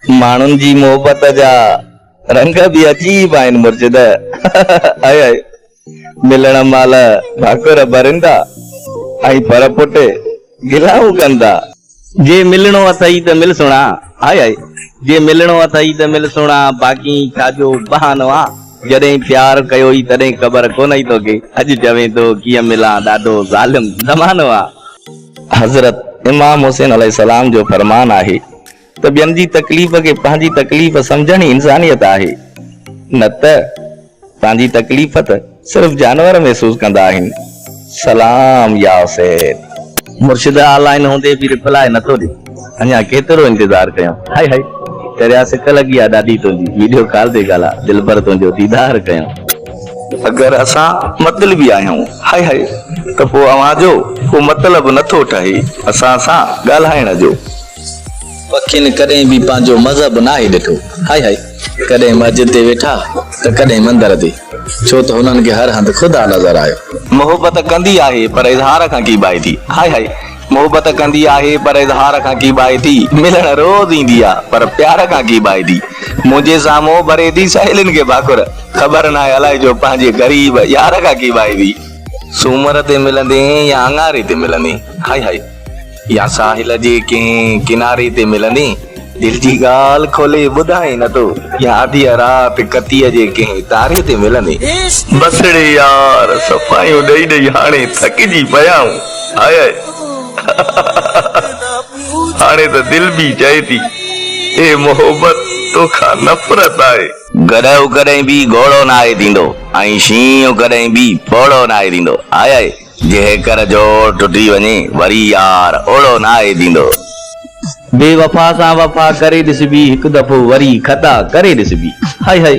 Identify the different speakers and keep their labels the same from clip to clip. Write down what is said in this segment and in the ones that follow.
Speaker 1: ماڻهن جي محبت جا رنگ به عجيب آهن مرشد. هاء هاء ملڻ مهل ڀاڪر ڀرين ٿا ۽ پر پٽ گلائون ڪن ٿا. جي ملڻو اٿئي ته مل سهڻا. هاء هاء جي ملڻو اٿئي ته مل سهڻا باقي ڇا جو بهانو آ. جڏهن پيار ڪيو ئي تڏهن خبر ڪونهئي توکي اڄ چوين ٿو ڪيئن ملان ڏاڍو ظالم زمانو آ. حضرت امام حسين عليه السلام جو فرمان آهي ته ٻين جي تڪليف کي پنهنجي تڪليف سمجهڻ ئي انسانيت آهي، نه ته پنهنجي تڪليف ته صرف جانور محسوس ڪندا آهن. سلام يا حسين. مرشد آن لائن هوندي به رپلائي نٿو ڏي اڃا ڪيترو انتظار ڪيان هائي هائي چريا سڪ لڳي آ ڏاڍي تنهنجي ويڊيو ڪال تي ڳالها دلبر تنهنجو ديدار ڪيان. اگر اسان مطلبي آهيون هائي هائي ته پوء اوهان جو ڪو مطلب نٿو ٺهي اسان سان ڳالهائڻ جو. پکين ڪڏهن به پنهنجو مذهب ناهي ڏٺو. هائي هائي، ڪڏهن مسجد تي ويٺا ته ڪڏهن مندر تي، ڇو ته هنن کي هر هنڌ خدا نظر آيو. محبت ڪندي آهي پر اظهار کان ڪيٻائي ٿي. هائي هائي، محبت ڪندي آهي پر اظهار کان ڪيٻائي ٿي. ملڻ روز ايندي آ پر پيار کان ڪيٻائي ٿي. منهنجي سامهون ڀري ٿي سهيلين کي ڀاڪر، خبر ناهي الائي ڇو پنهنجي غريب يار کان ڪيٻائي ٿي. سومر تي ملندين يا اڱاري تي ملندين. هائي هائي. يا ساحل جي ڪنهن ڪناري تي ملندين، دل جي ڳالهه کولي ٻڌائين نه ٿو، يا آڌيء رات ڪتيء جي ڪنهن تاري تي ملندين. بس ڙي يار صفايون ڏئي ڏئي هاڻي ٿڪجي پيا آهيون، هاء هاء هاڻي ته دل به چئي ٿي اي محبت توکان نفرت آهي. گڏهه ڪڏهن به گهوڙو ناهي ٿيندو ۽ شينهن ڪڏهن به پوڙهو ناهي ٿيندو، هاء هاء. جيڪر جوڙ ٽٽي وڃي وري يار اوڙو ناهي ٿيندو. بي وفا سان وفا ڪري ڏسبي هڪ دفعو وري خطا ڪري ڏسبي هائي هائي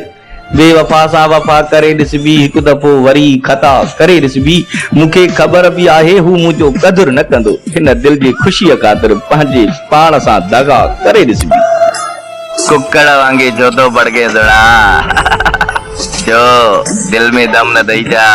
Speaker 1: بي وفا سان وفا ڪري ڏسبي هڪ دفعو وري خطا ڪري ڏسبي مون کي خبر به آهي هو منهنجو قدر نه ڪندو هن دل جي خوشيء خاطر پنهنجي پاڻ سان دغا ڪري ڏسبي. ڪڪڙ وانگي ڇو ٿو ڀڙڪين سهڻا ڇو دل ۾ دم نه اٿئي ڇا.